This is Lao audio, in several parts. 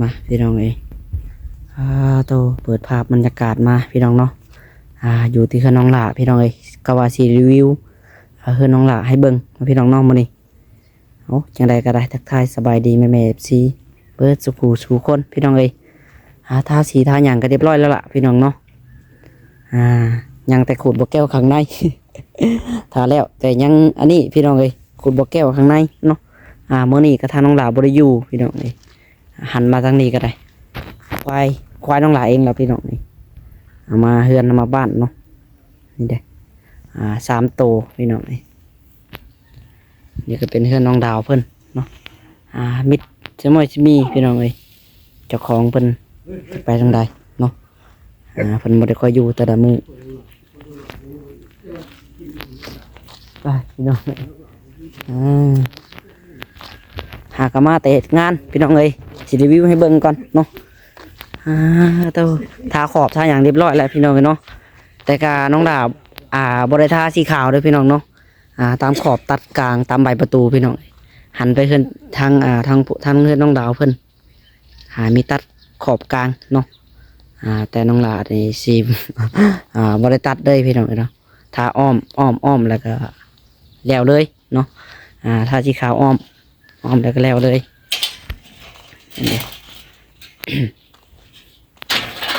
ມາພີ່ນ້ອງເອີຍ ອາໂຕ ເປີດພາບບັນຍາກາດມາພີ່ນ້ອງເນາະ ອາ ຢູ່ທີ່ເຮືອນນ້ອງຫຼ້າພີ່ນ້ອງເອີຍ ກະວ່າຊິຣີວິວ ອາ ເຮືອນນ້ອງຫຼ້າໃຫ້ເບິ່ງເນາະພີ່ນ້ອງເນາະມື້ນີ້. ໂອ້ ຈັ່ງໃດກໍໄດ້ ທັກທາຍສະບາຍດີແມ່ໆ ເອັຟຊີ ເບິດສູ່ຜູ້ສູ່ຄົນພີ່ນ້ອງເອີຍ. ອາ ທາສີທາຫຍັງກໍຮຽບຮ້ອຍແລ້ວລະພີ່ນ້ອງເນາະ ອາ ຍັງແຕ່ຂູດບໍ່ແກ້ວຂ້າງໃນ ຖ້າແລ້ວ ແຕ່ຍັງອັນນີ້ພີ່ນ້ອງເອີຍ ຂູດບໍ່ແກ້ວຂ້າງໃນເນາະ. ອາ ມື້ນີ້ກໍທາງນ້ອງຫຼ້າບໍ່ໄດ້ຢູ່ພີ່ນ້ອງເອີຍ ຫັນມາທາງນີ້ກໍໄດ້ ຄວາຍ ຄວາຍນ້ອງຫຼ້າເອງລະພີ່ນ້ອງເອີຍ ເອົາມາເຮືອນ ເອົາມາບ້ານເນາະ. ນີ້ເດ້ ອາ ສາມໂຕພີ່ນ້ອງເອີຍ. ນີ້ກໍເປັນເຮືອນນ້ອງດາວເພິ່ນເນາະ ອາ ມິດສະມອຍຊິມີພີ່ນ້ອງເອີຍ ເຈົ້າຂອງເພິ່ນຈະໄປທາງໃດເນາະ ອາ ເພິ່ນບໍ່ໄດ້ຄ່ອຍຢູ່ແຕ່ລະມື້ ໄປພີ່ນ້ອງ ອາ ຫາກໍມາແຕ່ເຮັດງານພີ່ນ້ອງເອີຍ ຊິຣີວິວໃຫ້ເບິ່ງກ່ອນເນາະ. ອາ ໂຕ ທາຂອບທາຫຍັງຮຽບຮ້ອຍແລ້ວພີ່ນ້ອງເອີຍເນາະ ແຕ່ກະນ້ອງດາວ ອາ ບໍ່ໄດ້ທາສີຂາວເດີພີ່ນ້ອງເນາະ. ອາ ຕາມຂອບຕັດກາງຕາມໃບປະຕູພີ່ນ້ອງ ຫັນໄປເຮືອນທາງ ອາ ທາງ ທາງເຮືອນນ້ອງດາວເພິ່ນ ອາ ມີຕັດຂອບກາງເນາະ. ອາ ແຕ່ນ້ອງຫຼ້ານີ້ຊິ ອາ ບໍ່ໄດ້ຕັດເລີຍພີ່ນ້ອງເອີຍເນາະ ທາອ້ອມ ອ້ອມ ອ້ອມ ແລ້ວກໍແລ້ວເລີຍເນາະ. ອາ ທາສີຂາວອ້ອມ ອ້ອມແລ້ວກໍແລ້ວເລີຍ.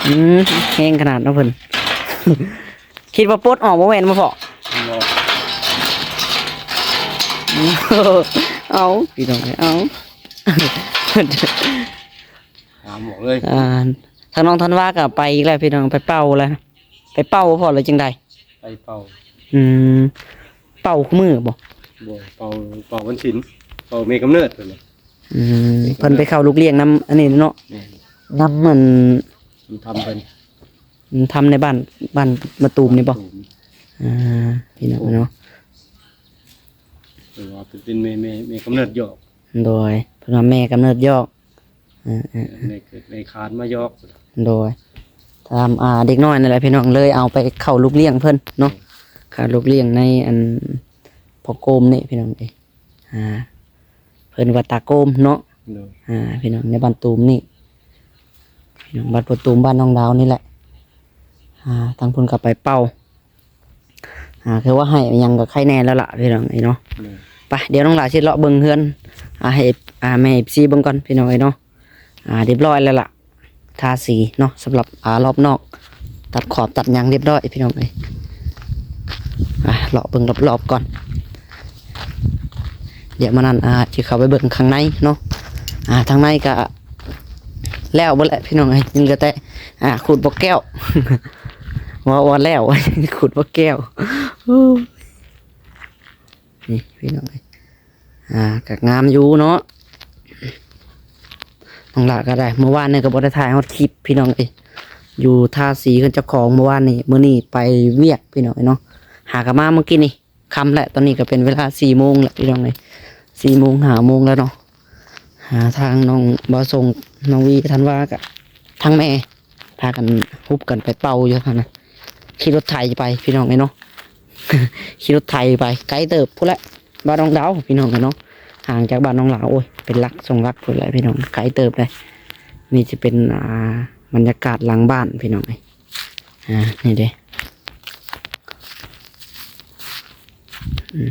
ອືມ ແຮງຂະໜາດເນາະເພິ່ນ ຄິດວ່າປົດອອກບໍ່ແມ່ນບໍ່ພໍ້? ບໍ່ ເອົາ ພີ່ນ້ອງເອີຍ ເອົາ ຫາໝວກເລີຍ. ອ່າ ທາງນ້ອງທັນວາກໍໄປອີກແລ້ວພີ່ນ້ອງ ໄປເປົ່າແລ້ວ ໄປເປົ່າບໍ່ພໍ້ ຫຼືຈັ່ງໃດ? ໄປເປົ່າ. ອືມ ເປົ່າຄູ່ມື້ບໍ່? ບໍ່ ເປົ່າ ເປົ່າວັນສິນ ເປົ່າແມ່ກຳເນີດເພິ່ນນະ. ອືມ ເພິ່ນໄປເຂົ້າລູກລ້ຽງນຳອັນນີ້ເນາະ. ແມ່ນ ນຳອັນ ນຳທຳເພິ່ນ ນຳທຳໃນບ້ານ ບ້ານມະຕູມນີ້ບໍ່? ມະຕູມ. ອ່າ ພີ່ນ້ອງເນາະ ເພິ່ນວ່າເປັນ ເປັນແມ່ ແມ່ ແມ່ກຳເນີດຢອກ. ໂດຍ ເພິ່ນວ່າແມ່ກຳເນີດຢອກ. ເອີ ເອີ ແມ່ເກີດແມ່ຄານມາຢອກ. ໂດຍ ຕາມ ອ່າ ເດັກນ້ອຍນັ້ນແຫຼະພີ່ນ້ອງ ເລີຍເອົາໄປເຂົ້າລູກລ້ຽງເພິ່ນເນາະ. ເອີ ເຂົ້າລູກລ້ຽງໃນອັນພໍ່ໂກມນີ້ພີ່ນ້ອງເອີຍ ອ່າ ເພິ່ນວ່າຕາໂກມເນາະ. ໂດຍ ອ່າ ພີ່ນ້ອງໃນບ້ານຕູມນີ້ ພີ່ນ້ອງບ້ານພໍ່ຕູມ ບ້ານນ້ອງດາວນີ້ແຫຼະ. ອ່າ ທາງເພິ່ນກໍໄປເປົ່າ ອ່າ ຄືວ່າໃຫ້ຫຍັງກໍໄຄແນ່ແລ້ວລະພີ່ນ້ອງເອີຍເນາະ. ໂດຍ ໄປ ດຽວນ້ອງຫຼ້າຊິເລາະເບິ່ງເຮືອນ ອ່າ ໃຫ້ ອ່າ ແມ່ເອັຟຊີເບິ່ງກ່ອນພີ່ນ້ອງເອີຍເນາະ. ອ່າ ຮຽບຮ້ອຍແລ້ວລະ ທາສີເນາະ ສຳລັບ ອ່າ ລອບນອກ ຕັດຂອບຕັດຫຍັງຮຽບຮ້ອຍພີ່ນ້ອງເອີຍ. ອ່າ ເລາະເບິ່ງລອບໆກ່ອນ ດຽວມື້ນັ້ນ ອ່າ ຊິເຂົ້າໄປເບິ່ງຂ້າງໃນເນາະ. ອ່າ ທາງໃນກະ ແລ້ວເບິດແຫຼະພີ່ນ້ອງເອີຍ ຍັງເຫຼືອແຕ່ ອ່າ ຂູດບໍ່ແກ້ວ ເວົ້າວ່າແລ້ວ ຂູດບໍ່ແກ້ວ. ໂອ້ຍ ນີ້ພີ່ນ້ອງເອີຍ ອ່າ ກໍງາມຢູ່ເນາະ. ນ້ອງຫຼ້າກໍໄດ້ ມື້ວານນີ້ກໍບໍ່ໄດ້ຖ່າຍຮອດຄລິບພີ່ນ້ອງເອີຍ ຢູ່ທາສີເຮືອນເຈົ້າຂອງມື້ວານນີ້ ມື້ນີ້ໄປວຽກພີ່ນ້ອງເອີຍເນາະ. ຫາກໍມາມື້ກີ້ນີ້ ຄ່ຳແລ້ວ ຕອນນີ້ກໍເປັນເວລາສີ່ໂມງແລ້ວພີ່ນ້ອງເອີຍ ສີ່ໂມງ ຫ້າໂມງແລ້ວເນາະ. ຫາທາງນ້ອງບ່າວສົງ ນ້ອງວີ ທັນວາ ກະທັງແມ່ ພາກັນຮຸບກັນໄປເປົ່າຢູ່ຫັ້ນນະ. ຂີ່ລົດໄຖໄປພີ່ນ້ອງເອີຍເນາະ ຂີ່ລົດໄຖໄປ ໄກເຕີບພຸ້ນແຫຼະ ບ້ານນ້ອງດາວພີ່ນ້ອງເອີຍເນາະ. ຫ່າງຈາກບ້ານນ້ອງຫຼ້າ ໂອ້ຍ ເປັນຫຼັກສອງຫຼັກພຸ້ນແຫຼະພີ່ນ້ອງ ໄກເຕີບເລີຍ. ນີ້ຈະເປັນ ອ່າ ບັນຍາກາດຫຼັງບ້ານພີ່ນ້ອງເອີຍ ອ່າ ນີ້ເດ້ ອືມ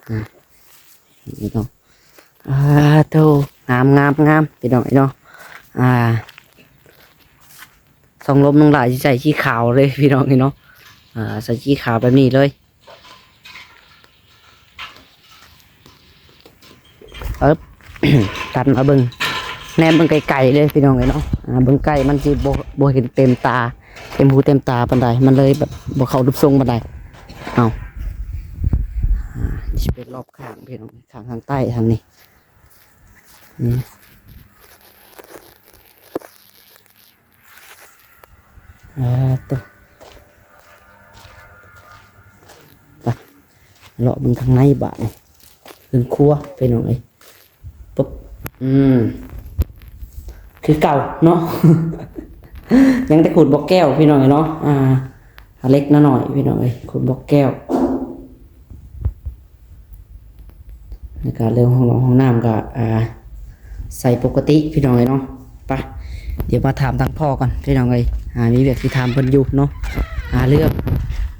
ອ່າ ນີ້ເນາະ ອ່າ ໂຕ ງາມໆໆ ພີ່ນ້ອງເອີຍເນາະ. ອ່າ ສອງລົມນ້ອງຫຼ້າຊິໃສ່ສີຂາວເລີຍພີ່ນ້ອງເອີຍເນາະ ອ່າ ໃສ່ສີຂາວແບບນີ້ເລີຍ. ເອີບ ຕັດມາເບິ່ງ ແນມເບິ່ງໄກໆເລີຍພີ່ນ້ອງເອີຍເນາະ. ອ່າ ເບິ່ງໃກ້ມັນຊິບໍ່ ບໍ່ເຫັນເຕັມຕາ ເຕັມຫູເຕັມຕາປານໃດ ມັນເລີຍແບບບໍ່ເຂົ້າຮູບຊົງປານໃດ. ເອົາ ອ່າ ຊິເປັນລອບຂ້າງພີ່ນ້ອງ ຂ້າງທາງໃຕ້ທາງນີ້ ອືມ. ອ່າ ໂຕ ໄປ ເລາະເບິ່ງທາງໃນບາດນີ້ ເຮືອນຄົວພີ່ນ້ອງເອີຍ. ປຶບ ອືມ ຄືເກົ່າເນາະ ຍັງແຕ່ຂູດບໍ່ແກ້ວພີ່ນ້ອງເອີຍເນາະ. ອ່າ ເລັກນ້ອຍພີ່ນ້ອງເອີຍ ຂູດບໍ່ແກ້ວ. ແລ້ວກະເລື່ອງຫ້ອງນອນຫ້ອງນ້ຳກະ ອ່າ ໃຊ້ປົກກະຕິພີ່ນ້ອງເອີຍເນາະ. ໄປ ດຽວມາຖາມທາງພໍ່ກ່ອນພີ່ນ້ອງເອີຍ. ອ່າ ມີວຽກຊິຖາມເພິ່ນຢູ່ເນາະ ອ່າ ເລື່ອງ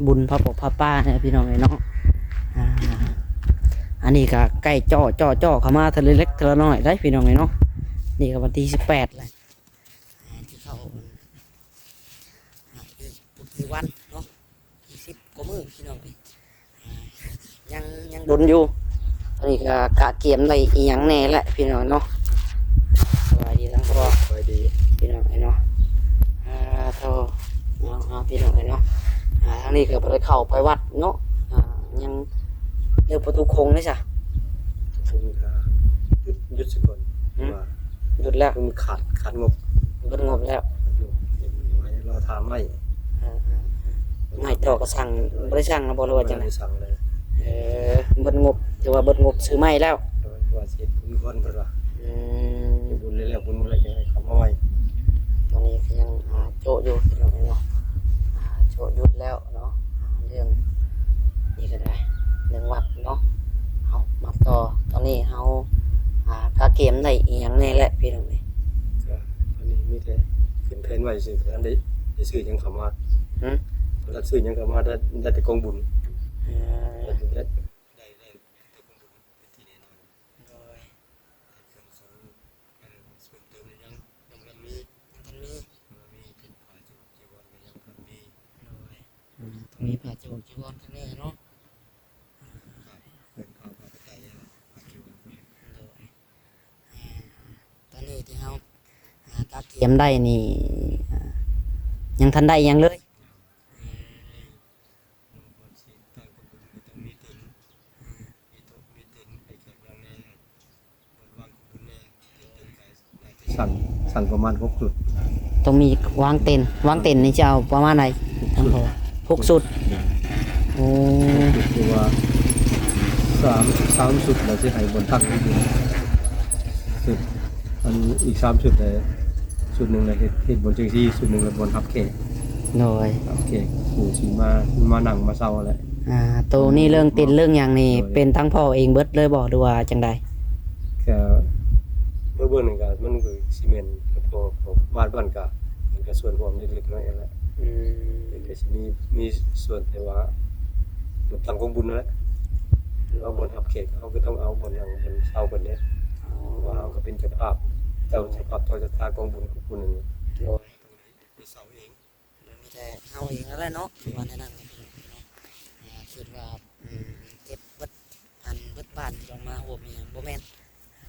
ບຸນຜ້າປົກຜ້າປ່ານີ້ພີ່ນ້ອງເອີຍເນາະ. ອ່າ ອັນນີ້ກະໃກ້ເຈາະ ເຈາະ ເຈາະເຂົ້າມາເທື່ອລະເລັກເທື່ອລະນ້ອຍໄດ໋ພີ່ນ້ອງເອີຍເນາະ. ນີ້ກະວັນທີສິບແປດແລ້ວ ອ່າ ທີ່ເຂົ້າ ອ່າ ອີກບໍ່ກີ່ວັນເນາະ ອີກສິບກວ່າມື້ພີ່ນ້ອງເອີຍ. ອ່າ ຍັງ ຍັງດົນຢູ່. ອັນນີ້ກະກະກຽມໄດ້ອີ່ຫຍັງແດ່ແຫຼະພີ່ນ້ອງເນາະ. ສະບາຍດີທັງພໍ່ ສະບາຍດີພີ່ນ້ອງເອີຍເນາະ. ອ່າ ໂທ ເນາະ ເນາະ ພີ່ນ້ອງເອີຍເນາະ. ອ່າ ທາງນີ້ກະບໍ່ໄດ້ເຂົ້າໄປວັດເນາະ. ອ່າ ຍັງ ເລື່ອງປະຕູໂຂງເດຊະ? ປະຕູໂຂງກະຢຸດ ຢຸດຊະກ່ອນ ຫືມ ວ່າຢຸດແລ້ວ ມັນຂາດ ຂາດງົບ ເບິດງົບແລ້ວ ລໍຖ້າໄມ້ ເອີ ເອີ ເອີ ໄມ້ຕອກກະສັ່ງ ເອີ ບໍ່ໄດ້ສັ່ງແລ້ວບໍ່ ຫຼືວ່າຈັ່ງໃດ? ບໍ່ໄດ້ສັ່ງເລີຍ. ເອີ ເບິດງົບ ຖືວ່າເບິດງົບຊື້ໄມ້ແລ້ວ ໂດຍ ວ່າຊິເຮັດບຸນກ່ອນເພິ່ນວ່າ ອືມ ເຮັດບຸນແລ້ວ ບຸນແລ້ວຈັ່ງໃຫ້ເຂົ້າມາໃໝ່. ຕອນນີ້ກະຍັງ ອ່າ ໂຈະຢູ່ພີ່ນ້ອງເນາະ ອ່າ ໂຈະຢຸດແລ້ວເນາະ. ເລື່ອງນີ້ກະໄດ້ ເລື່ອງວັດເນາະ. ເຮົາມາຕໍ່ ຕອນນີ້ເຮົາ ອ່າ ກະກຽມໄດ້ອີ່ຫຍັງແດ່ແຫຼະພີ່ນ້ອງເອີຍ? ກະຕອນນີ້ມີແຕ່ຂຶ້ນແຜນໄວ້ຊື່ ບໍ່ທັນໄດ້ ໄດ້ຊື້ຫຍັງເຂົ້າມາ. ຫືມ? ບໍ່ທັນຊື້ຫຍັງເຂົ້າມາ ໄດ້ ໄດ້ແຕ່ກອງບຸນ. ເອີ ໄດ້ ໄດ້ ໄດ້ແຕ່ກອງບຸນເປັນທີ່ແນ່ນອນ. ໂດຍ ເຄື່ອງຂອງ ອັນເພີ່ມເຕີມນີ້ຍັງ ຍັງບໍ່ທັນມີ ຍັງບໍ່ທັນມີ ຍັງບໍ່ມີ ເປັນຜ້າຈີ ຈີວອນກະຍັງບໍ່ທັນມີ. ໂດຍ ອືມ ຕ້ອງມີຜ້າຈີ ຈີວອນຂ້າງໃນເນາະ. ເປັນຜ້າ ຜ້າໄຕ ຜ້າຈີວອນ. ໂດຍ ອ່າ ຕອນນີ້ທີ່ເຮົາ ອ່າ ກະກຽມໄດ້ນີ້ ອ່າ ຍັງທັນໄດ້ຫຍັງເລີຍ. ເອີ ເນາະ ບ່ອນຊິຕັ້ງກອງບຸນກະຕ້ອງມີເຕັນ ອືມ ມີໂຕະ ມີເຕັນໃຫ້ແຂກນັ່ງແດ່ ບ່ອນວາງກອງບຸນແດ່. ເຕັນກະໜ້າຈະສັ່ງ ສັ່ງປະມານຫົກຊຸດ. ຕ້ອງມີວາງເຕັນ ວາງເຕັນນີ້ຈະເອົາປະມານໃດ? ຫົກຊຸດ ຫົກຊຸດ. ໂອ້ ຫົກຊຸດ ຄືວ່າສາມ ສາມຊຸດແລ້ວຊິໃຫ້ບ່ອນຕັ້ງຢູ່ ຊຸດ ອັນອີກສາມຊຸດແລ້ວ ຊຸດໜຶ່ງລະເຮັດ ເຮັດບ່ອນຈັງຊີ້ ຊຸດໜຶ່ງລະບ່ອນຮັບແຂກ. ໂດຍ ຮັບແຂກຜູ້ຊິມາ ມານັ່ງມາເຊົາຫັ້ນແຫຼະ. ອ່າ ໂຕນີ້ເລື່ອງເຕັນເລື່ອງຫຍັງນີ້ ໂດຍ ເປັນທັງພໍ່ເອງເບິດເລີຍບໍ່ ຫຼືວ່າຈັ່ງໃດ? ກະເບິ່ງໆ ກະມັນກະຊິແມ່ນພໍ່ ບ້ານ ບ້ານກະ ມັນກະສ່ວນຮ່ວມເລັກໆ ນ້ອຍໆ ຫັ້ນແຫຼະ. ອືມ ເພິ່ນກະຊິມີ ມີສ່ວນ ແຕ່ວ່າຕັ້ງກອງບຸນຫັ້ນແຫຼະ ເຮົາບ່ອນຮັບແຂກ ເຮົາກະຕ້ອງເອົາບ່ອນນັ່ງ ບ່ອນເຊົາເພິ່ນເດ້. ອໍ ເພາະວ່າເຮົາກະເປັນເຈົ້າພາບ ເຈົ້າ ເຈົ້າພາບ ເຈົ້າສັດທາກອງບຸນຂອງຜູ້ໜຶ່ງ. ໂດຍ ໄປເຊົ່າເອງ ໂດຍ ມີແຕ່ເຮົາເອງຫັ້ນແຫຼະເນາະ ຄືວ່າແນວນັ້ນເນາະ. ອ່າ ຄິດວ່າ ອືມ ເກັບເບິດ ອັນເບິດບ້ານທີ່ຕ້ອງມາຮ່ວມອີ່ຫຍັງ ບໍ່ແມ່ນ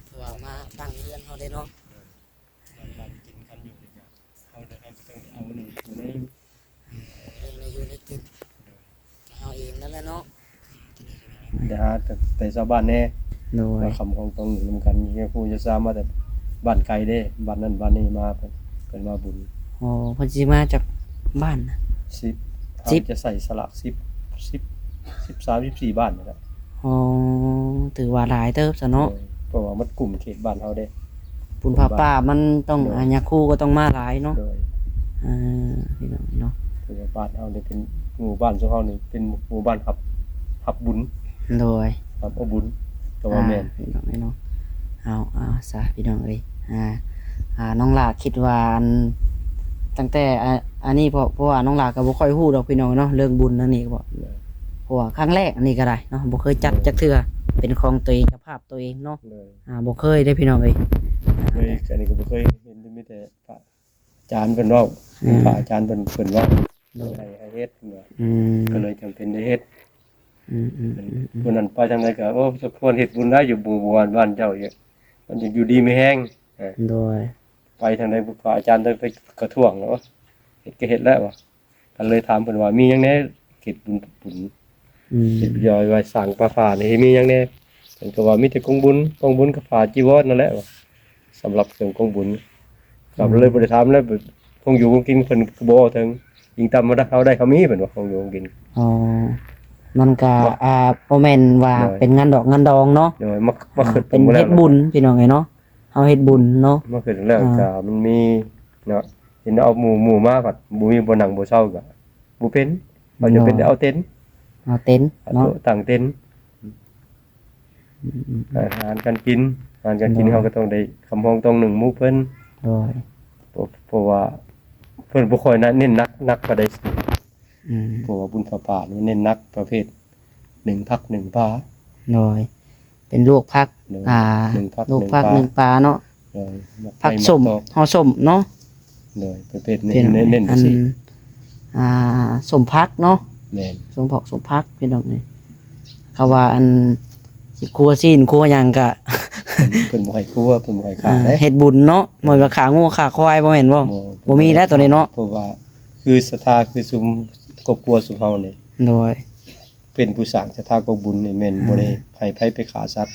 ເພາະວ່າມາຕັ້ງເຮືອນເຮົາເດ້ເນາະ. ເອີ ບ້ານ ບ້ານກິນຄັນຢູ່ນີ້ກະ ເຮົາ ເຮົາກະຕ້ອງໄດ້ເອົາໜຶ່ງຢູ່ໃນ ອືມ ເລື່ອງໃນຢູ່ໃນກິນ ໂດຍ ເຮົາເອງນັ້ນແຫຼະເນາະ. ໄດ້ຫາແຕ່ ແຕ່ຊາວບ້ານແດ່. ໂດຍ ມາຄ້ຳຄອງຕົງຢູ່ນຳກັນ ຍາຄູຍາຊາມາແຕ່ບ້ານໄກເດ້ ບ້ານນັ້ນບ້ານນີ້ມາ ເພິ່ນ ເພິ່ນມາບຸນ. ອໍ ເພິ່ນຊິມາຈາກບ້ານນະ? ສິບ ສິບ ເຮົາຈະໃສ່ສະຫຼາກສິບ ສິບ ສິບສາມ ສິບສີ່ບ້ານນີ້ແຫຼະ. ອໍ ຖືວ່າຫຼາຍເຕີບຊະເນາະ. ໂດຍ ເພາະວ່າມັນກຸ້ມເຂດບ້ານເຮົາເດ້ ບຸນຜ້າປ່າມັນຕ້ອງ ໂດຍ ຍາຄູກະຕ້ອງມາຫຼາຍເນາະ. ໂດຍ ເອີ ພີ່ນ້ອງເນາະ ຄືວ່າບ້ານເຮົານີ້ເປັນ ໝູ່ບ້ານຂອງເຮົານີ້ເປັນໝູ່ບ້ານຮັບ ຮັບບຸນ. ໂດຍ ຮັບເອົາບຸນກະວ່າແມ່ນ ພີ່ນ້ອງເນາະ. ເອົາ ເອົາຊະພີ່ນ້ອງເອີຍ ອ່າ ອ່າ ນ້ອງຫຼ້າຄິດວ່າ ອັນ ຕັ້ງແຕ່ ອາ ອັນນີ້ ເພາະ ເພາະວ່ານ້ອງຫຼ້າກະບໍ່ຄ່ອຍຮູ້ດອກພີ່ນ້ອງເນາະ ເລື່ອງບຸນອັນນີ້ກະ ເພາະວ່າຄັ້ງແລກອັນນີ້ກະໄດ້ເນາະ ບໍ່ເຄີຍຈັດຈັກເທື່ອ ເປັນຂອງໂຕເອງ ເຈົ້າພາບໂຕເອງເນາະ. ໂດຍ ອ່າ ບໍ່ເຄີຍເດ້ພີ່ນ້ອງເອີຍ ເຄີຍ ອັນນີ້ກະບໍ່ເຄີຍເຫັນ ມີແຕ່ພະອາຈານເພິ່ນເວົ້າ ອືມ ພະອາຈານເພິ່ນ ເພິ່ນເວົ້າ ໂດຍ ໃຫ້ ໃຫ້ເຮັດເພິ່ນວ່າ ອືມ ກະເລີຍຈຳເປັນໄດ້ເຮັດ. ອືມ ອືມ ອືມ ອືມ ຜູ້ນັ້ນໄປທາງໃດກະ ໂອ້ ສົມຄວນເຮັດບຸນໄດ້ຢູ່ໝູ່ບ້ານ ບ້ານເຈົ້າອີກ ມັນຈະຢູ່ດີມີແຮງ. ໂດຍ ໄປທາງໃດພະອາຈານໄດ້ໄປກະທ້ວງ ໂອ້ ເຮັດກະເຮັດແລ້ວວ່າ ກະເລີຍຖາມເພິ່ນວ່າ ມີຫຍັງແດ່ເຂດບຸນ ບຸນ ອືມ ເຮັດຢອຍໄວ້ສ້າງປ່າຜານີ້ ມີຫຍັງແດ່? ເພິ່ນກະວ່າ ມີແຕ່ກອງບຸນ ກອງບຸນກະຜ້າຈີວອນນັ້ນແຫຼະວ່າ ສຳລັບເຄື່ອງກອງບຸນ. ອືມ ກະເລີຍບໍ່ໄດ້ຖາມແລ້ວ ຂອງຢູ່ຂອງກິນເພິ່ນກະບໍ່ເວົ້າເຖິງ ອີງຕາມເຮົາໄດ້ ເຮົາໄດ້ເຮົາມີ ເພິ່ນວ່າຂອງຢູ່ຂອງກິນ. ອໍ ມັນກະ ອ່າ ບໍ່ແມ່ນວ່າ ໂດຍ ເປັນງານດອກງານດອງເນາະ. ໂດຍ ມາ ມາ ອ່າ ຄຶດ ເປັນເຮັດບຸນພີ່ນ້ອງເອີຍເນາະ ເຮົາເຮັດບຸນເນາະ. ມາຄຶດແລ້ວ ອ່າ ກະມັນມີເນາະ ເຫັນເອົາໝູ່ ໝູ່ມາພັດບໍ່ມີບ່ອນນັ່ງບໍ່ເຊົາກະບໍ່ເປັນ ເຮົາຈະເປັນ ໂດຍ ໄດ້ເອົາເຕັນ ເອົາເຕັນເນາະ ຕັ້ງເຕັນ. ອືມໆໆ ອາຫານການກິນ ອາຫານການກິນ ໂດຍ ເຮົາກໍຕ້ອງໄດ້ຄຳຮອງຕ້ອງໜຶ່ງໝູ່ເພິ່ນ ໂດຍ ເພາະ ເພາະວ່າເພິ່ນບໍ່ຄ່ອຍນະ ເນັ້ນໜັກ ໜັກປານໃດ ອືມ ເພາະວ່າບຸນຜ້າປ່ານີ້ເນັ້ນໜັກປະເພດໜຶ່ງຜັກໜຶ່ງປາ ໂດຍ ເປັນລວກຜັກ ໂດຍ ອາ ໜຶ່ງຜັກ ລວກຜັກ ໜຶ່ງປາ ໜຶ່ງປາເນາະ ໂດຍ ຜັກສົ້ມ ຫໍ່ສົ້ມເນາະ ໂດຍ ປະເພດເນັ້ນ ເນັ້ນ ເນັ້ນໄປຊີ້ ອັນ ອ່າ ສົ້ມຜັກເນາະ ແມ່ນ ສົ້ມຜັກ ສົ້ມຜັກ ພີ່ນ້ອງເອີຍ ເຂົາວ່າອັນຊິຄົວຊີ້ນຄົວຫຍັງກະ ເພິ່ນ ເພິ່ນບໍ່ໃຫ້ຄົວ ເພິ່ນບໍ່ໃຫ້ຂາຍເດ້ ເຮັດບຸນເນາະ ບໍ່ແມ່ນວ່າຂາງົວຂາຄວາຍ ບໍ່ແມ່ນບໍ່? ບໍ່ ບໍ່ມີແລ້ວໂຕນີ້ເນາະ ເພາະວ່າຄືສັດທາ ຄືຊຸມຄອບຄົວຊຸມເຮົານີ້ ໂດຍ ເປັນຜູ້ສ້າງສັດທາກອງບຸນນີ້ແມ່ນ ອ່າ ບໍ່ໄດ້ໃຫ້ໃຜໄປຂ້າສັດ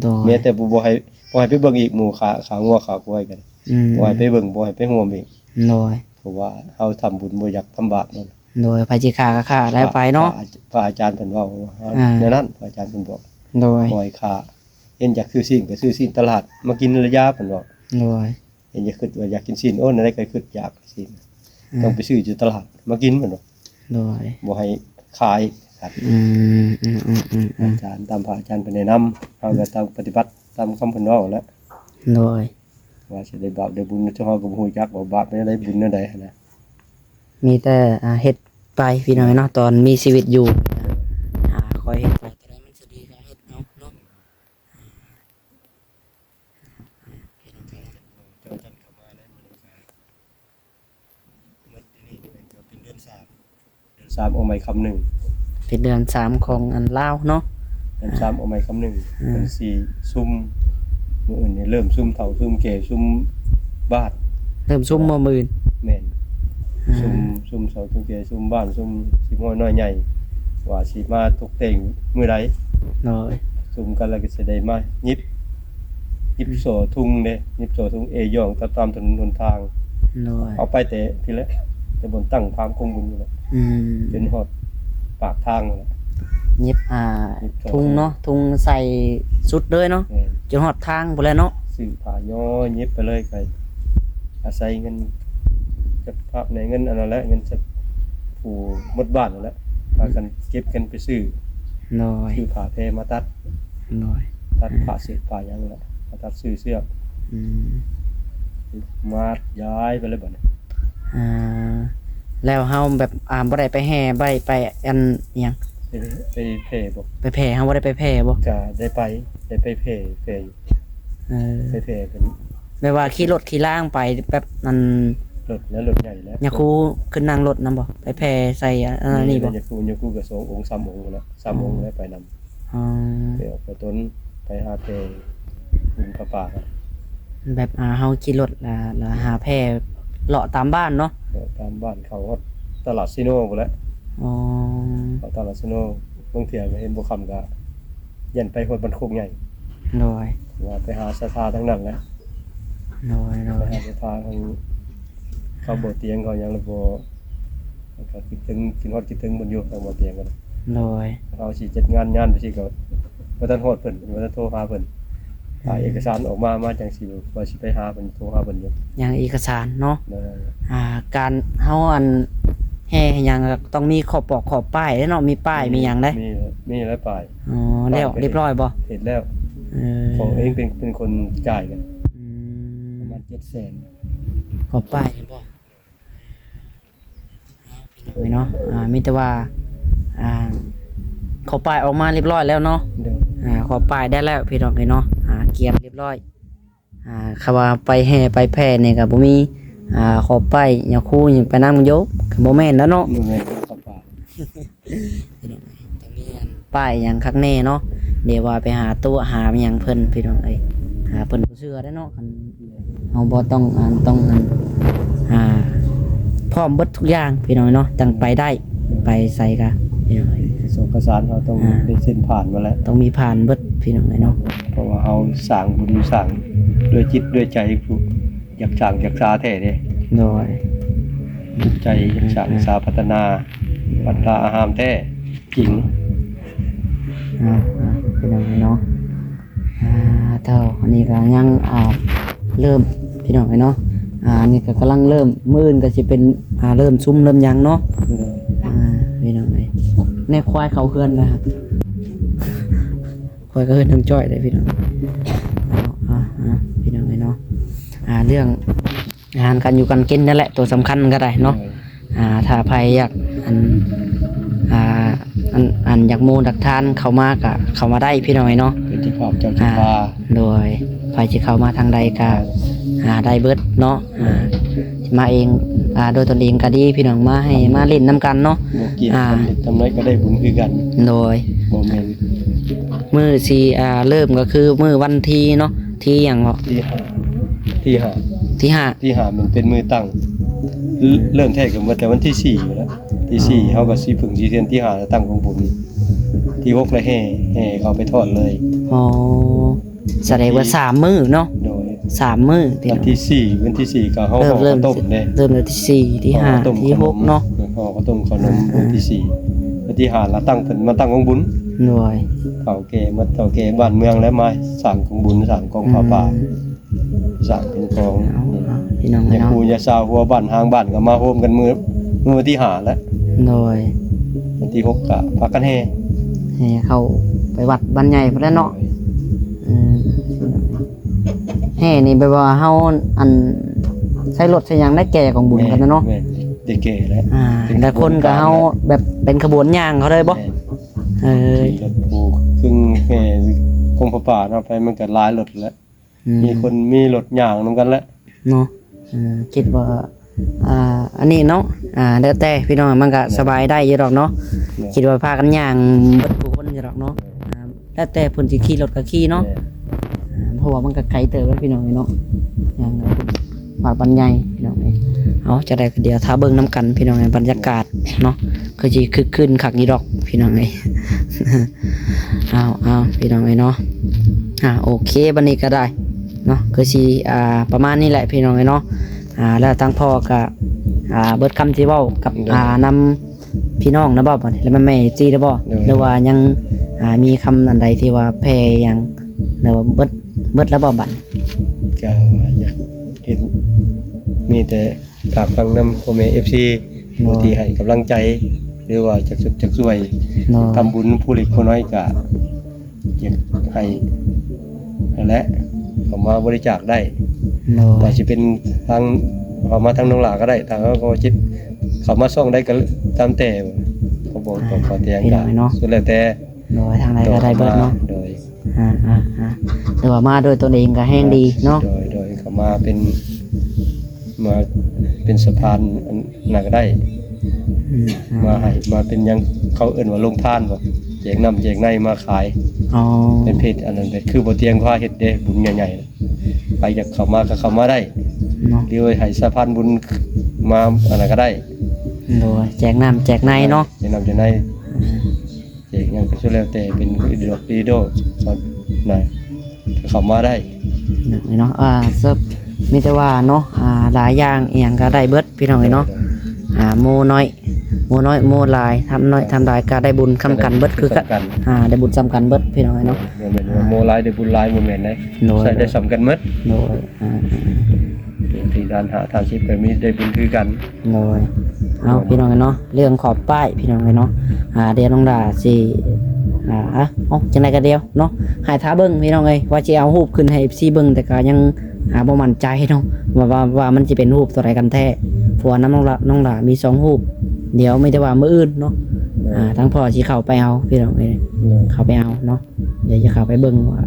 ໂດຍ ແມ້ແຕ່ບໍ່ ບໍ່ໃຫ້ ບໍ່ໃຫ້ໄປເບິ່ງອີກ ໝູ່ຂ້າ ຂ້າງົວຂ້າຄວາຍກັນ ອືມ ບໍ່ໃຫ້ໄປເບິ່ງ ບໍ່ໃຫ້ໄປຮ່ວມອີກ ໂດຍ ເພາະວ່າເຮົາທຳບຸນບໍ່ຢາກທຳບາບນັ້ນ ໂດຍ ໃຜຊິຂ້າກໍຂ້າແລ້ວໄປເນາະ ພະອາ ພະອາຈານເພິ່ນເວົ້າ ອ່າ ແນວນັ້ນ ພະອາຈານເພິ່ນບອກ ໂດຍ ບໍ່ໃຫ້ຂ້າ ເຫັນຢາກຊື້ຊີ້ນກໍຊື້ຊີ້ນຕະຫຼາດ ມາກິນລະຢາ ເພິ່ນເວົ້າ ໂດຍ ເຫັນຢາກ ຄິດວ່າຢາກກິນຊີ້ນ ໂອ້ ແນວໃດກໍຄິດຢາກຊີ້ນ ອືມ ຕ້ອງໄປຊື້ຢູ່ຕະຫຼາດມາກິນ ເພິ່ນວ່າ ໂດຍ ບໍ່ໃຫ້ຂາຍສັດ ອືມ ອືມໆໆໆ ອາຈານ ຕາມພະອາຈານເພິ່ນແນະນຳ ເຮົາກໍຕ້ອງປະຕິບັດຕາມຄຳເພິ່ນເວົ້າແຫຼະ ໂດຍ ວ່າຊິໄດ້ບາບໄດ້ບຸນ ເຮົາກໍບໍ່ຮູ້ຈັກວ່າບາບແນວໃດ ບຸນແນວໃດຫັ້ນນະ ມີແຕ່ ອ່າ ເຮັດໄປ ພີ່ນ້ອງເນາະ ຕອນມີຊີວິດຢູ່ ອ່າ ຄ່ອຍເຮັດໄປ ໂຕໃດມັນຊິດີກໍເຮັດເອົາເນາະ. ເຈົ້າຈັນເຂົ້າມາແລ້ວ ມື້ນີ້ກໍໝົດຢູ່ນີ້ ເປັນເດືອນສາມ ເດືອນສາມອອກໃໝ່ຄຳໜຶ່ງ ເປັນເດືອນສາມຂອງອັນລາວເນາະ ເດືອນສາມອອກໃໝ່ຄຳໜຶ່ງ ອ່າ ເພິ່ນຊິຊຸມ ມື້ອື່ນນີ້ເລີ່ມຊຸມເຖົ້າຊຸມແກ່ຊຸມບ້ານ ເລີ່ມຊຸມບໍ່ມື້ອື່ນ? ແມ່ນ ອ່າ ຊຸມ ຊຸມເຖົ້າຊຸມແກ່ຊຸມບ້ານ ຊຸມຊິບນ້ອຍໃຫຍ່ ວ່າຊິມາຕົກແຕ່ງມື້ໃດ ໂດຍ ຊຸມກັນແລ້ວກໍຊິໄດ້ມາຫຍິບ ຫຍິບ ອືມ ໂສ້ທຸງເດ້ ຫຍິບໂສ້ທຸງເອຢອງຕາມ ຕາມຖະໜົນຫົນທາງ ໂດຍ ເອົາໄປແຕ່ພີ້ແຫຼະ ແຕ່ບ່ອນຕັ້ງພາມກົງບຸນນີ້ແຫຼະ ອືມ ຈົນຮອດປາກທາງແຫຼະ ຫຍິບ ອ່າ ຫຍິບໂສ້ທຸງເນາະ ທຸງໃສ່ສຸດເລີຍເນາະ ແມ່ນ ຈົນຮອດທາງພຸ້ນແຫຼະເນາະ ຊື້ຜ້າຍໍຫຍິບໄປເລີຍ ກໍອາໄສເງິນ ຈັກພາບໃນເງິນອັນນັ້ນແຫຼະ ເງິນ ຜູ້ໝົດບ້ານນັ້ນແຫຼະ ພາກັນເກັບກັນໄປຊື້ ໂດຍ ຊື້ຜ້າແພມາຕັດ ໂດຍ ຕັດຜ້າເສດຜ້າຫຍັງແຫຼະ ມາຕັດຊື້ເຊືອກ ອືມ ມາດຢາຍໄປເລີຍບັດນີ້ ອ່າ ແລ້ວເຮົາແບບ ອ່າ ບໍ່ໄດ້ໄປແຫ່ໄປ ໄປອັນຫຍັງ ໄປ ໄປແຜ່ບໍ່? ໄປແຜ່ ເຮົາບໍ່ໄດ້ໄປແຜ່ບໍ່? ກະໄດ້ໄປ ໄດ້ໄປແຜ່ ແຜ່ຢູ່ ເອີ ໄປແຜ່ເພິ່ນ ແບບວ່າຂີ່ລົດຂີ່ລາງໄປແບບນັ້ນ ລົດແລ້ວ ລົດໃຫຍ່ແລ້ວ ຍາຄູຂຶ້ນນັ່ງລົດນຳບໍ່? ໄປແຜ່ໃສ່ອັນນີ້ບໍ່? ມີແລ້ວ ຍາຄູ ຍາຄູກໍສອງອົງສາມອົງພຸ້ນແຫຼະ ສາມອົງແລ້ວໄປນຳ ອໍ ໄປອອກໄປຕົນ ໄປຫາແຜ່ບຸນຜ້າປ່າ ແບບ ອ່າ ເຮົາຂີ່ລົດ ແລ້ວ ແລ້ວຫາແຜ່ເລາະຕາມບ້ານເນາະ ເລາະຕາມບ້ານ ເຂົ້າຮອດຕະຫຼາດຊີໂນພຸ້ນແຫຼະ ອໍ ເຂົ້າຕະຫຼາດຊີໂນ ບາງເທື່ອກໍເຫັນບໍ່ຄ່ຳກໍ ຢ້ານໄປຮອດບ້ານໂຄກໃຫຍ່ ໂດຍ ວ່າໄປຫາສັດທາທາງນັ້ນແຫຼະ ໂດຍ ໂດຍ ໄປຫາສັດທາທາງເຂົາບໍ່ຕຽງເຂົາຫຍັງແລ້ວບໍ່ ກໍຄິດເຖິງ ຄິດຮອດຄິດເຖິງເພິ່ນຢູ່ທາງບໍ່ຕຽງກໍໄດ້ ໂດຍ ເຮົາຊິຈັດງານ ງານໄປຊີ້ກໍບໍ່ທັນຮອດເພິ່ນ ບໍ່ທັນໂທຫາເພິ່ນ ຖ້າເອກະສານອອກມາ ມາຈັ່ງຊິວ່າຊິໄປຫາເພິ່ນ ໂທຫາເພິ່ນຢູ່ ຍັງເອກະສານເນາະ ໂດຍ ອ່າ ການເຮົາອັນແຫ່ຫຍັງກໍຕ້ອງມີຂອບປອກຂອບປ້າຍເດ້ເນາະ ມີປ້າຍ ມີ ມີຫຍັງເດ້ ມີ ມີຫຼາຍປ້າຍ ອໍ ແລ້ວ ປ້າຍກໍ ຮຽບຮ້ອຍບໍ່? ເຮັດແລ້ວ ເອີ ເຂົາເອງເປັນ ເປັນຄົນຈ່າຍນະ ອືມ ປະມານເຈັດແສນ ຂອບປ້າຍເຫັນບໍ່? ເນາະ ອ່າ ມີແຕ່ວ່າ ອ່າ ຂອບປ້າຍອອກມາຮຽບຮ້ອຍແລ້ວເນາະ ໂດຍ ອ່າ ຂອບປ້າຍໄດ້ແລ້ວພີ່ນ້ອງເອີຍເນາະ ອ່າ ກຽມຮຽບຮ້ອຍ ອ່າ ຄຳວ່າໄປແຫ່ໄປແຜ່ນີ້ກໍບໍ່ມີ ອ່າ ຂອບປ້າຍຍາຄູຫຍັງໄປນຳໂຍມ ກໍບໍ່ແມ່ນແລ້ວເນາະ ບໍ່ແມ່ນຂອບປ້າຍ ພີ່ນ້ອງເອີຍ ຕ້ອງມີອັນ ປ້າຍຫຍັງຄັກແນ່ເນາະ ດຽວວ່າໄປຫາຕົວະຫາຫຍັງເພິ່ນ ພີ່ນ້ອງເອີຍ ຫາເພິ່ນບໍ່ເຊື່ອເດ້ເນາະ ຄັນເຮົາບໍ່ຕ້ອງອັນ ຕ້ອງອັນ ອ່າ ພ້ອມເບິດທຸກຢ່າງ ພີ່ນ້ອງເນາະ ຈັ່ງໄປໄດ້ ໄປໃສກະ ເອກະສອນເອກະສານເຮົາຕ້ອງ ອ່າ ໄດ້ເຊັນຜ່ານມາແລ້ວ ຕ້ອງມີຜ່ານເບິດ ພີ່ນ້ອງເອີຍເນາະ ເພາະວ່າເຮົາສ້າງບຸນສ້າງດ້ວຍຈິດດ້ວຍໃຈຜູ້ ຢາກສ້າງຢາກສາແທ້ເດ້ ໂດຍ ຈິດໃຈຢາກສ້າງ ອ່າ ສາພັດທະນາວັດວາອາຮາມແທ້ຈິງ ອ່າ ອ່າ ພີ່ນ້ອງເນາະ ອ່າ ເຈົ້າ ອັນນີ້ກໍຍັງ ອ່າ ເລີ່ມ ພີ່ນ້ອງເນາະ ອ່າ ອັນນີ້ກໍກຳລັງເລີ່ມ ມື້ອື່ນກໍຊິເປັນ ອ່າ ເລີ່ມຊຸມເລີ່ມຫຍັງເນາະ ໂດຍ ອ່າ ພີ່ນ້ອງເອີຍ ແມ່ຄວາຍເຂົ້າເຮືອນແລ້ວ ຂ້ອຍກໍເອີ້ນນ້ອງຈ້ອຍເດ້ພີ່ນ້ອງ. ເອົາ ເອົາ ເອົາ ພີ່ນ້ອງເອີຍເນາະ ອ່າ ເລື່ອງອາຫານການຢູ່ການກິນນັ້ນແຫຼະ ຕົວສຳຄັນກໍໄດ້ເນາະ. ໂດຍ ອ່າ ຖ້າໃຜຢາກ ອັນ ອ່າ ອັນ ອັນ ຢາກໝູ່ຢາກທານເຂົ້າມາກໍເຂົ້າມາໄດ້ພີ່ນ້ອງເອີຍເນາະ. ເປັນເຈົ້າພາບເຈົ້າ ອ່າ ເຈົ້າພາບ. ໂດຍ ໃຜຊິເຂົ້າມາທາງໃດກໍ ອ່າ ໄດ້ເບິດເນາະ. ອ່າ ມາເອງ ອ່າ ໂດຍຕົນເອງກໍດີພີ່ນ້ອງ ມາໃຫ້ມາຫຼິ້ນນຳກັນເນາະ. ບໍ່ກ່ຽວ ອ່າ ທຳເລັກທຳນ້ອຍກໍໄດ້ບຸນຄືກັນ. ໂດຍ ບໍ່ແມ່ນ ມື້ຊິ ອ່າ ເລີ່ມກໍຄືມື້ວັນທີເນາະ ທີຫຍັງເກາະ? ທີຫ້າ ທີຫ້າ ທີຫ້າ ທີຫ້າ ມັນເປັນມື້ຕັ້ງ. ເລີ່ມແທ້ກໍເມື່ອແຕ່ວັນທີສີ່ພຸ້ນແຫຼະ ທີສີ່ ອໍ ເຮົາກໍຊິເພິ່ງຊິທຽນ ທີຫ້າ ແລ້ວຕັ້ງກອງບຸນ ທີຫົກ ແລ້ວແຫ່ ແຫ່ເຂົ້າໄປທອດເລີຍ. ອໍ ສະແດງວ່າສາມມື້ເນາະ. ໂດຍ ສາມມື້ ວັນທີສີ່ ວັນທີສີ່ກໍເຮົາຫໍ່ເຂົ້າຕົ້ມເດ້. ເລີ່ມແຕ່ທີສີ່ ທີຫ້າ ທີຫົກເນາະ ຫໍ່ເຂົ້າຕົ້ມເຂົ້າໜົມ. ອ່າ ວັນທີສີ່ ວັນທີຫ້າລະຕັ້ງ ເພິ່ນມາຕັ້ງກອງບຸນ. ໂດຍ ເຖົ້າແກ່ໝົດ ເຖົ້າແກ່ບ້ານເມືອງແລ້ວມາສ້າງກອງບຸນ ສ້າງກອງຜ້າປ່າ ອືມ ສ້າງເປັນກອງ. ເອົາ ພີ່ນ້ອງເອີຍເນາະ ຍາຄູຍາຊາວຫົວບ້ານຫາງບ້ານກໍມາໂຮມກັນມື້ ມື້ວັນທີຫ້າແຫຼະ. ໂດຍ ວັນທີຫົກກໍພາກັນແຫ່ ແຫ່ເຂົ້າໄປວັດບ້ານໃຫຍ່ພຸ້ນແຫຼະເນາະ. ໂດຍ ເອີ ແຫ່ນີ້ແບບວ່າເຮົາ ອັນ ໃຊ້ລົດໃຊ້ຫຍັງໄດ້ແກ່ກອງບຸນກັນນະເນາະ. ແມ່ນ ໄດ້ແກ່ແລ້ວ ອ່າ ແຕ່ຄົນກໍເຮົາແບບເປັນຂະບວນຍ່າງເຂົາເລີຍບໍ່? ແມ່ນ ເອີ ຂີ່ລົດປູກຶ່ງແຫ່ກອງຜ້າປ່າເນາະ ໄປມັນກໍຫຼາຍລົດແຫຼະ. ອືມ ມີຄົນມີລົດຍ່າງນຳກັນແຫຼະເນາະ. ເອີ ຄິດວ່າ ອ່າ ອັນນີ້ເນາະ ອ່າ ແລ້ວແຕ່ພີ່ນ້ອງ ມັນກໍສະບາຍໄດ້ຢູ່ດອກເນາະ. ແມ່ນ ຄິດວ່າພາກັນຍ່າງເບິດທຸກຄົນຢູ່ດອກເນາະ. ອ່າ ແລ້ວແຕ່ເພິ່ນຊິຂີ່ລົດກໍຂີ່ເນາະ. ແມ່ນ ອ່າ ເພາະວ່າມັນກໍໄກເຕີບເດ້ພີ່ນ້ອງເນາະ ຍ່າງໄປວັດບ້ານໃຫຍ່ພີ່ນ້ອງເອີຍ. ເອົາ ຈັ່ງໃດກໍດຽວຖ້າເບິ່ງນຳກັນພີ່ນ້ອງເອີຍ ບັນຍາກາດເນາະ ຄືຊິຄຶກຄື້ນຄັກຢູ່ດອກພີ່ນ້ອງເອີຍ. ເອົາ ເອົາ ພີ່ນ້ອງເອີຍເນາະ ອ່າ ໂອເຄ ບັດນີ້ກໍໄດ້ເນາະ ຄືຊິ ອ່າ ປະມານນີ້ແຫຼະພີ່ນ້ອງເອີຍເນາະ. ອ່າ ແລ້ວທາງພໍ່ກໍ ອ່າ ເບິດຄຳທີ່ເວົ້າກັບ ໂດຍ ອ່າ ນຳພີ່ນ້ອງນະບໍ່ບັດນີ້ ແລ້ວແມ່ໆ ເອັຟຊີ ນະບໍ່? ໂດຍ ຫຼືວ່າຍັງ ອ່າ ມີຄຳອັນໃດທີ່ວ່າແຜ່ຫຍັງ ຫຼືວ່າເບິດ ເບິດແລ້ວບໍ່ບັດ? ກໍຢາກເຫັນ ມີແຕ່ ຝາກຟັງນຳພໍ່ແມ່ເອັຟຊີ ໂດຍ ຜູ້ທີ່ໃຫ້ກຳລັງໃຈ ຫຼືວ່າຈັກສຸກຈັກຊ່ວຍ ໂດຍ ທຳບຸນຜູ້ເລັກຜູ້ນ້ອຍ ກະຢາກໃຫ້ຫັ້ນແຫຼະ ເຂົ້າມາບໍລິຈາກໄດ້ ໂດຍ ວ່າຊິເປັນທາງ ເຂົ້າມາທາງນ້ອງຫຼ້າກໍໄດ້ ທາງເຮົາກໍຊິເຂົ້າມາຊ່ອງໃດກໍຕາມແຕ່ ກໍບໍ່ ອ່າ ຂໍຕຽງ ພີ່ນ້ອງເນາະ ກໍສຸດແລ້ວແຕ່ ໂດຍ ທາງໃດກໍໄດ້ເບິດເນາະ ໂດຍ ອ່າໆໆ ຫຼືວ່າມາໂດຍຕົນເອງກໍແຮງດີເນາະ ໂດຍ ໂດຍ ເຂົ້າມາເປັນ ມາເປັນສະພານອັນນັ້ນກໍໄດ້ ອືມ ມາໃຫ້ ມາເປັນຫຍັງ ເຂົາເອີ້ນວ່າໂຮງທານບໍ ແຈກນ້ຳແຈກໃນມາຂາຍ ອໍ ເປັນເພຈອັນນັ້ນ ເປັນຄືບໍ່ຕຽງພາເຮັດເດ້ ບຸນໃຫຍ່ໆ ໃຜຢາກເຂົ້າມາກໍເຂົ້າມາໄດ້ເນາະ ຫຼືວ່າໃຫ້ສະພານບຸນມາອັນນັ້ນກໍໄດ້ ໂດຍ ແຈກນ້ຳແຈກໃນເນາະ ແຈກນ້ຳແຈກໃນ ອືມ ເອກຫຍັງກໍສຸດແລ້ວແຕ່ເປັນອີໂດ ອີໂດ ນະ ເຂົ້າມາໄດ້ເນາະ ອ່າ ເຊີບ ມີແຕ່ວ່າເນາະ ອ່າ ຫຼາຍຢ່າງອີ່ຫຍັງກໍໄດ້ເບິດພີ່ນ້ອງເອີຍເນາະ ໂດຍ ອ່າ ໝູ່ນ້ອຍ ໝູ່ນ້ອຍ ໝູ່ຫຼາຍ ທຳນ້ອຍ ທຳຫຼາຍກໍໄດ້ບຸນສ່ຳກັນເບິດຄືກັນ ອ່າ ໄດ້ບຸນສ່ຳກັນເບິດພີ່ນ້ອງເອີຍເນາະ ບໍ່ແມ່ນວ່າໝູ່ຫຼາຍໄດ້ບຸນຫຼາຍ ບໍ່ແມ່ນເດ້ ໂດຍ ໃຊ້ໄດ້ສ່ຳກັນເບິດ ໂດຍ ອ່າ ທີ່ທານຫ້າ ທານສິບ ກໍມີໄດ້ບຸນຄືກັນ ໂດຍ ເອົາ ພີ່ນ້ອງເນາະ ເລື່ອງຂອບປ້າຍພີ່ນ້ອງເອີຍເນາະ ອ່າ ດຽວນ້ອງຫຼ້າຊິ ອ່າ ເອົາ ຈັ່ງໃດກໍດຽວເນາະ ໃຫ້ຖ້າເບິ່ງພີ່ນ້ອງເອີຍ ວ່າຊິເອົາຮູບຂຶ້ນໃຫ້ເອັຟຊີເບິ່ງ ແຕ່ກໍຍັງ ອ່າ ບໍ່ໝັ້ນໃຈເນາະ ວ່າ ວ່າ ວ່າມັນຊິເປັນຮູບຕົວໃດກັນແທ້ ເພາະວ່ານຳນ້ອງຫຼ້າ ນ້ອງຫຼ້າມີສອງຮູບ ດຽວມີແຕ່ວ່າມື້ອື່ນເນາະ ໂດຍ ອ່າ ທາງພໍ່ຊິເຂົ້າໄປເອົາພີ່ນ້ອງເອີຍ ໂດຍ ເຂົ້າໄປເອົາເນາະ ດຽວຈະເຂົ້າໄປເບິ່ງວ່າ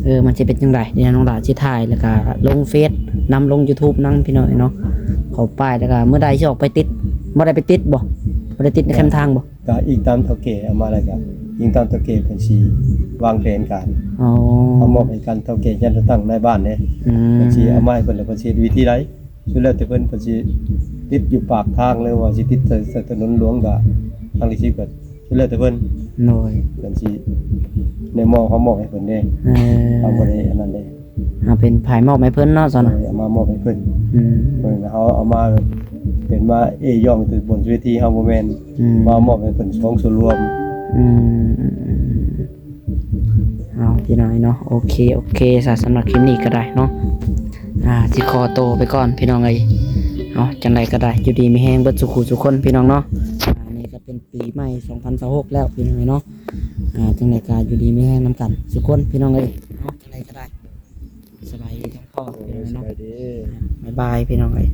ເອີ ມັນຊິເປັນຈັ່ງໃດ ດຽວນ້ອງຫຼ້າຊິຖ່າຍ ແລ້ວກະລົງເຟສນຳ ລົງຢູທູບນຳ ພີ່ນ້ອງເນາະ ຂອບປ້າຍ ແລ້ວກະມື້ໃດຊິອອກໄປຕິດ ບໍ່ໄດ້ໄປຕິດບໍ່? ບໍ່ໄດ້ຕິດໃນແຄມທາງບໍ່? ກະອີງຕາມເຖົ້າແກ່ເອົາມາ ແລ້ວກະອີງຕາມເຖົ້າແກ່ເພິ່ນຊິວາງແຜນການ ອໍ ເຮົາມອບໃຫ້ການເຖົ້າແກ່ຈັດຕັ້ງນາຍບ້ານເດ້ ອືມ ເພິ່ນຊິເອົາມາໃຫ້ເພິ່ນ ແລ້ວເພິ່ນຊິເຮັດວິທີໃດ ສຸດແລ້ວແຕ່ເພິ່ນ ເພິ່ນຊິຕິດຢູ່ປາກທາງ ຫຼືວ່າຊິຕິດໃສ່ ໃສ່ຖະໜົນຫຼວງ ກະທາງທີ່ຊິກະ ສຸດແລ້ວແຕ່ເພິ່ນ ໂດຍ ເພິ່ນຊິໄດ້ມອບ ເຮົາມອບໃຫ້ເພິ່ນເດ້ ເອີ ເຮົາບໍ່ໄດ້ອັນນັ້ນເດ້ ເຮົາເປັນຝ່າຍມອບໃຫ້ເພິ່ນເນາະ ຊັ້ນ ໂດຍ ເອົາມາມອບໃຫ້ເພິ່ນ ອືມ ເພິ່ນເຮົາເອົາມາເປັນມາເອ້ຍ້ອງແຕ່ບົນເວທີ ເຮົາບໍ່ແມ່ນ ອືມ ມາມອບໃຫ້ເພິ່ນຂອງສ່ວນລວມ ອືມ ເອົາ ພີ່ນ້ອງເນາະ ໂອເຄ ໂອເຄ ສະ ສຳລັບຄລິບນີ້ກໍໄດ້ເນາະ ອ່າ ຊິຂໍໂຕໄປກ່ອນ ພີ່ນ້ອງເອີຍ ເອົາ ຈັ່ງໃດກໍໄດ້ ຢູ່ດີມີແຮງເບິດສູ່ຄູ່ສູ່ຄົນ ພີ່ນ້ອງເນາະ ອ່າ ນີ້ກໍ ເປັນປີໃໝ່ສອງພັນຊາວຫົກແລ້ວພີ່ນ້ອງເອີຍເນາະ. ອ່າ ຈັ່ງໃດກໍຢູ່ດີມີແຮງນຳກັນທຸກຄົນພີ່ນ້ອງເອີຍເນາະ. ຈັ່ງໃດກໍໄດ້ ສະບາຍດີທັງພໍ່ພີ່ນ້ອງເອີຍເນາະ. ສະບາຍດີ. ບາຍບາຍພີ່ນ້ອງເອີຍ.